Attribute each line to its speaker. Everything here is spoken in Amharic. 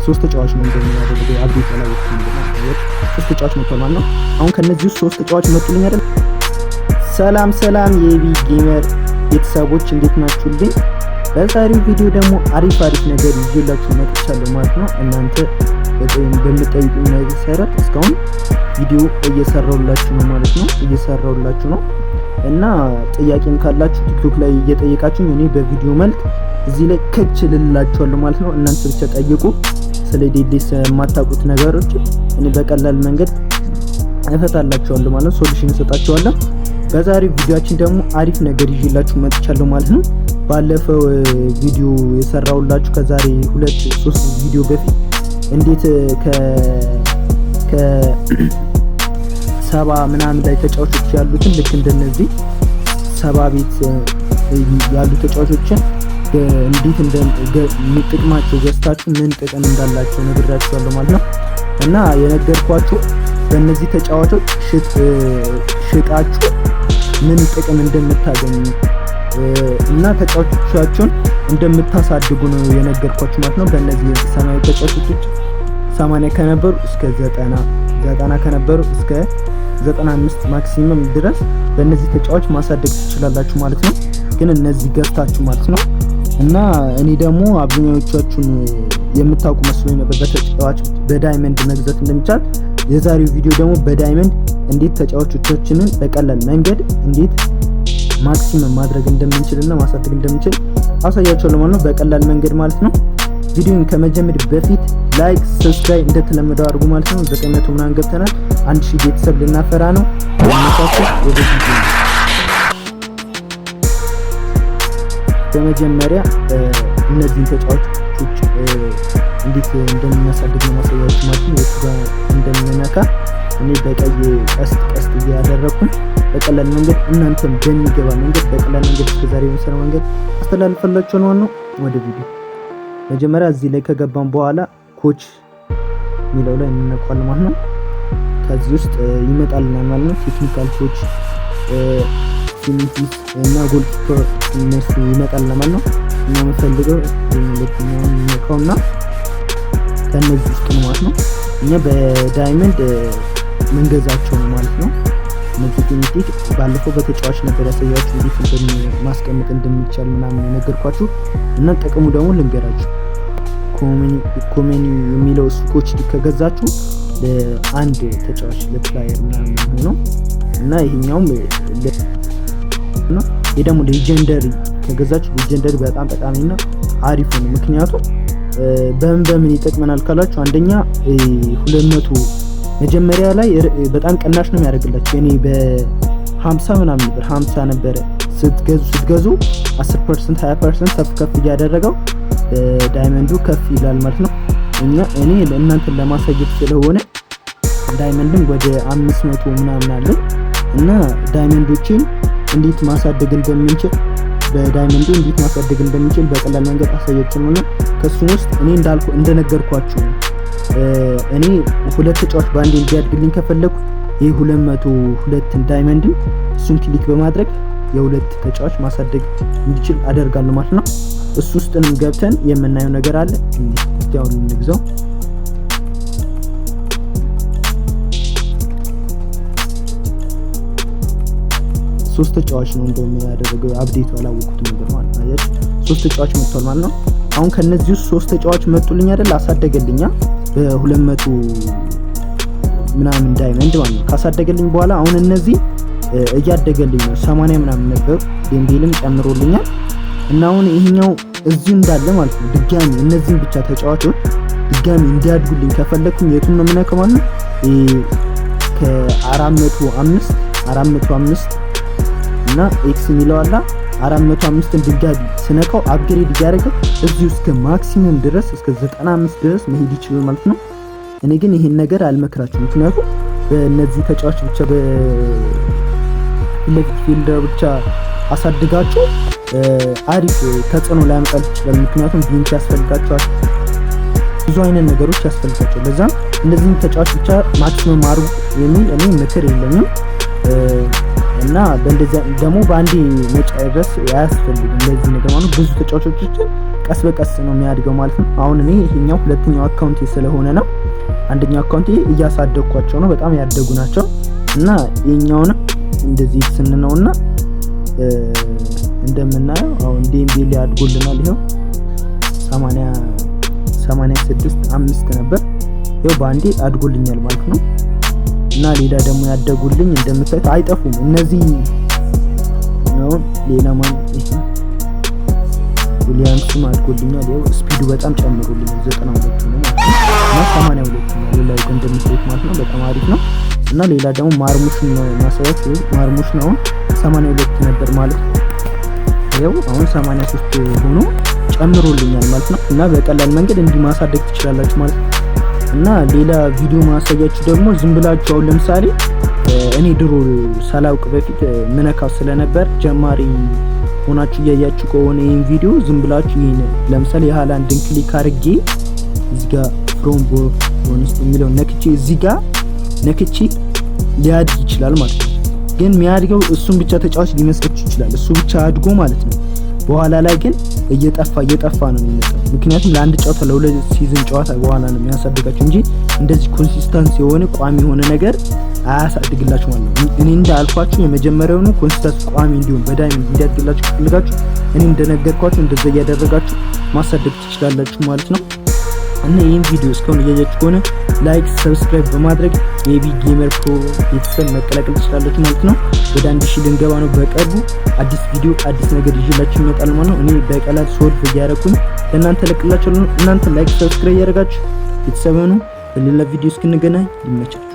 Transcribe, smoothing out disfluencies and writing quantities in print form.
Speaker 1: ሶስት ተጫዋች ነው እንደሚያደርገው update ያላወቅኩት ነው። ሶስት ተጫዋች መጥቷል ማለት ነው። አሁን ከነዚህ ውስጥ ሶስት ተጫዋች መጡልኝ አይደል? ሰላም ሰላም የኤቢ ጌመር ቤተሰቦች፣ እንዴት ናችሁልኝ? በዛሬው ቪዲዮ ደግሞ አሪፍ አሪፍ ነገር ይዤላችሁ መጥቻለሁ ማለት ነው። እናንተ በምትጠይቁኝ መሰረት እስካሁን ቪዲዮ እየሰራሁላችሁ ነው ማለት ነው። እየሰራሁላችሁ ነው እና ጥያቄም ካላችሁ ቲክቶክ ላይ እየጠየቃችሁ እኔ በቪዲዮ መልክ እዚህ ላይ ከች ልላችኋለሁ ማለት ነው። እናንተ ብቻ ጠይቁ። ስለ DLS የማታውቁት ነገሮች እኔ በቀላል መንገድ እፈታላችኋለሁ ማለት ነው። Solution እሰጣችኋለሁ። በዛሬው ቪዲዮአችን ደግሞ አሪፍ ነገር ይዤላችሁ መጥቻለሁ ማለት ነው። ባለፈው ቪዲዮ የሰራሁላችሁ ከዛሬ 2-3 ቪዲዮ በፊት እንዴት ከ 70 ምናምን ላይ ተጫዋቾች ያሉትን፣ ልክ እንደነዚህ 70 ቤት ያሉ ተጫዋቾችን እንዴት እንደሚጥቅማቸው፣ ገዝታችሁ ምን ጥቅም እንዳላቸው ነግራችኋለሁ ማለት ነው። እና የነገርኳችሁ በእነዚህ ተጫዋቾች ሽጣችሁ ምን ጥቅም እንደምታገኙ እና ተጫዋቾቻችሁን እንደምታሳድጉ ነው የነገርኳችሁ ማለት ነው። በእነዚህ ሰማያዊ ተጫዋቾች 80 ከነበሩ እስከ 90፣ 90 ከነበሩ እስከ 95 maximum ድረስ በእነዚህ ተጫዋች ማሳደግ ትችላላችሁ ማለት ነው። ግን እነዚህ ገዝታችሁ ማለት ነው። እና እኔ ደግሞ አብዛኛዎቻችሁን የምታውቁ መስሎኝ ነበር በተጫዋች በ diamond መግዛት እንደሚቻል። የዛሬው ቪዲዮ ደግሞ በ diamond እንዴት ተጫዋቾቻችንን በቀላል መንገድ እንዴት maximum ማድረግ እንደምንችልና ማሳደግ እንደምንችል አሳያችኋለሁ ማለት ነው። በቀላል መንገድ ማለት ነው። ቪዲዮን ከመጀመር በፊት like፣ subscribe እንደተለመደው አድርጉ ማለት ነው። 900 ምናምን ገብተናል። 1000 ቤተሰብ ልናፈራ ነው። ወደ ቪዲዮ። በመጀመሪያ እነዚህን ተጫዋቾች እንዴት እንደምናሳድግ ነው ማሳያችሁ ማለት ነው። የቱ ጋር እንደምንነካ እኔ በቀይ ቀስት ቀስት እያደረኩኝ በቀላል መንገድ፣ እናንተም በሚገባ መንገድ፣ በቀላል መንገድ እስከዛሬ በመሰረ መንገድ አስተላልፈላችሁ ነው። ወደ ቪዲዮ። መጀመሪያ እዚህ ላይ ከገባን በኋላ coach የሚለው ላይ እንነካለን ማለት ነው። ከዚህ ውስጥ ይመጣልናል ማለት ነው። Technical coach፣ ፊኒቲስ እና goalkeeper እነሱ ይመጣልናል ማለት ነው። እኛ የምንፈልገው ሁለተኛውን እንነካውና ከእነዚህ ውስጥ ነው ማለት ነው። እኛ በ diamond ምንገዛቸው ነው ማለት ነው። እነዚህ ፊኒቲክ ባለፈው በተጫዋች ነበር ያሳያችሁ እንዴት ማስቀመጥ እንደሚቻል ምናምን የነገርኳችሁ። እና ጥቅሙ ደግሞ ልንገራችሁ። ኮሜኒ የሚለው እሱ coach ከገዛችሁ ለአንድ ተጫዋች ለ player ምናምን ሆነው እና ይሄኛውም ነው። ይሄ ደግሞ legendary ከገዛችሁ legendary በጣም ጠቃሚና አሪፍ ነው። ምክንያቱም በምን በምን ይጠቅመናል ካላችሁ፣ አንደኛ 200 መጀመሪያ ላይ በጣም ቅናሽ ነው የሚያደርግላችሁ። እኔ በ50 ምናምን ነበር፣ 50 ነበረ። ስትገዙ 10%፣ 20% ከፍ ከፍ እያደረገው diamond ኡ ከፍ ይላል ማለት ነው። እኛ እኔ እናንተን ለማሳየት ስለሆነ diamond ም ወደ 500 ምናምን አለኝ እና diamond ኦችን እንዴት ማሳደግ እንደምንችል፣ በ diamond ኡ እንዴት ማሳደግ እንደምንችል በቀላል መንገድ አሳያችሁ ነው። ከሱ ውስጥ እኔ እንዳልኩ እንደነገርኳችሁ ነው። እኔ ሁለት ተጫዋች በአንዴ እንዲያድግልኝ ከፈለኩ ይህ 202 diamond ን እሱን click በማድረግ የሁለት ተጫዋች ማሳደግ እንዲችል አደርጋለሁ ማለት ነው። እሱ ውስጥንም ገብተን የምናየው ነገር አለ። እስቲ አሁን እንግዛው። ሶስት ተጫዋች ነው እንደውም ያደረገው፣ update ኡ አላወቅኩትም ነበር ማለት ነው። አያችሁ፣ ሶስት ተጫዋች መጥቷል ማለት ነው። አሁን ከነዚህ ውስጥ ሶስት ተጫዋች መጡልኝ አይደል? አሳደገልኛ በ200 ምናምን diamond ማለት ነው። ካሳደገልኝ በኋላ አሁን እነዚህ እያደገልኝ ነው። 80 ምናምን ነበሩ። ዴምቤልም ጨምሮልኛል እና አሁን ይሄኛው እዚሁ እንዳለ ማለት ነው። ድጋሚ እነዚህን ብቻ ተጫዋቾች ድጋሚ እንዲያድጉልኝ ከፈለኩኝ የቱን ነው የምነካው ማለት ነው? ከ405፣ 405 እና X የሚለው አለ። 405ን ድጋሚ ስነካው upgrade እያደረገ እዚሁ እስከ maximum ድረስ፣ እስከ 95 ድረስ መሄድ ይችላል ማለት ነው። እኔ ግን ይሄን ነገር አልመክራችሁም። ምክንያቱም በእነዚህ ተጫዋች ብቻ፣ በፊት fielder ብቻ አሳድጋችሁ አሪፍ ተጽዕኖ ላያመጣል ይችላል። ምክንያቱም bench ያስፈልጋቸዋል፣ ብዙ አይነት ነገሮች ያስፈልጋቸዋል። ለዛም እነዚህን ተጫዋች ብቻ maximum አድርጉ የሚል እኔ ምክር የለኝም። እና በእንደዚያ ደግሞ በአንዴ መጨረስ አያስፈልግም። ለዚህ ነገር ማለት ብዙ ተጫዋቾችን ቀስ በቀስ ነው የሚያድገው ማለት ነው። አሁን እኔ ይሄኛው ሁለተኛው account ስለሆነ ነው። አንደኛው account እያሳደግኳቸው ነው፣ በጣም ያደጉ ናቸው። እና ይሄኛውንም እንደዚህ ስንነውና እንደምናየው አሁን ዴምቤሌ አድጎልናል። ይኸው 80 86 5 ነበር፣ ይኸው በአንዴ አድጎልኛል ማለት ነው። እና ሌላ ደግሞ ያደጉልኝ እንደምታዩት አይጠፉም እነዚህ። አሁን ሌላ ማን? ይሄ ዊሊያምስም አድጎልኛል። ይኸው speed ኡ በጣም ጨምሮልኛል፣ 92 ነው ማለት ነው። እና 82 ነው ሌላ እንደምታዩት ማለት ነው። በጣም አሪፍ ነው። እና ሌላ ደግሞ ማርሙሽ ነው ማሳያት። ማርሙሽ ነው 82 ነበር ማለት ነው። ይኸው አሁን 83 ሆኖ ጨምሮልኛል ማለት ነው። እና በቀላል መንገድ እንዲህ ማሳደግ ትችላላችሁ ማለት ነው። እና ሌላ ቪዲዮ ማሳያችሁ ደግሞ ዝም ብላችሁ አሁን ለምሳሌ እኔ ድሮ ሳላውቅ በፊት ምነካው ስለነበር፣ ጀማሪ ሆናችሁ እያያችሁ ከሆነ ይህን ቪዲዮ ዝም ብላችሁ ይህን ለምሳሌ የሃላንድን click አድርጌ እዚህ ጋር from bonus የሚለውን ነክቼ፣ እዚህ ጋር ነክቼ ሊያድግ ይችላል ማለት ነው። ግን የሚያድገው እሱን ብቻ ተጫዋች ሊመስላችሁ ይችላል። እሱ ብቻ አድጎ ማለት ነው። በኋላ ላይ ግን እየጠፋ እየጠፋ ነው የሚመጣው። ምክንያቱም ለአንድ ጨዋታ፣ ለሁለት season ጨዋታ በኋላ ነው የሚያሳድጋቸው እንጂ እንደዚህ consistence የሆነ ቋሚ የሆነ ነገር አያሳድግላችሁ ማለት ነው። እኔ እንዳልኳችሁ የመጀመሪያውኑ consistence ቋሚ እንዲሁም በ diamond እንዲያድግላችሁ ከፈለጋችሁ እኔ እንደነገርኳችሁ እንደዛ እያደረጋችሁ ማሳደግ ትችላላችሁ ማለት ነው። እና ይህን ቪዲዮ እስካሁን እያያችሁ ከሆነ like፣ subscribe በማድረግ የቢ Gamer Pro ቤተሰብ መቀላቀል ትችላላችሁ ማለት ነው። ወደ 1,000 ልንገባ ነው። በቅርቡ አዲስ ቪዲዮ፣ አዲስ ነገር ይዤላችሁ ይመጣል ማለት ነው። እኔ በቀላል solve እያደረኩኝ ለእናንተ ለቅላችሁ፣ እናንተ like፣ subscribe እያደረጋችሁ ቤተሰብ ሁኑ። በሌላ ቪዲዮ እስክንገናኝ ይመቻል።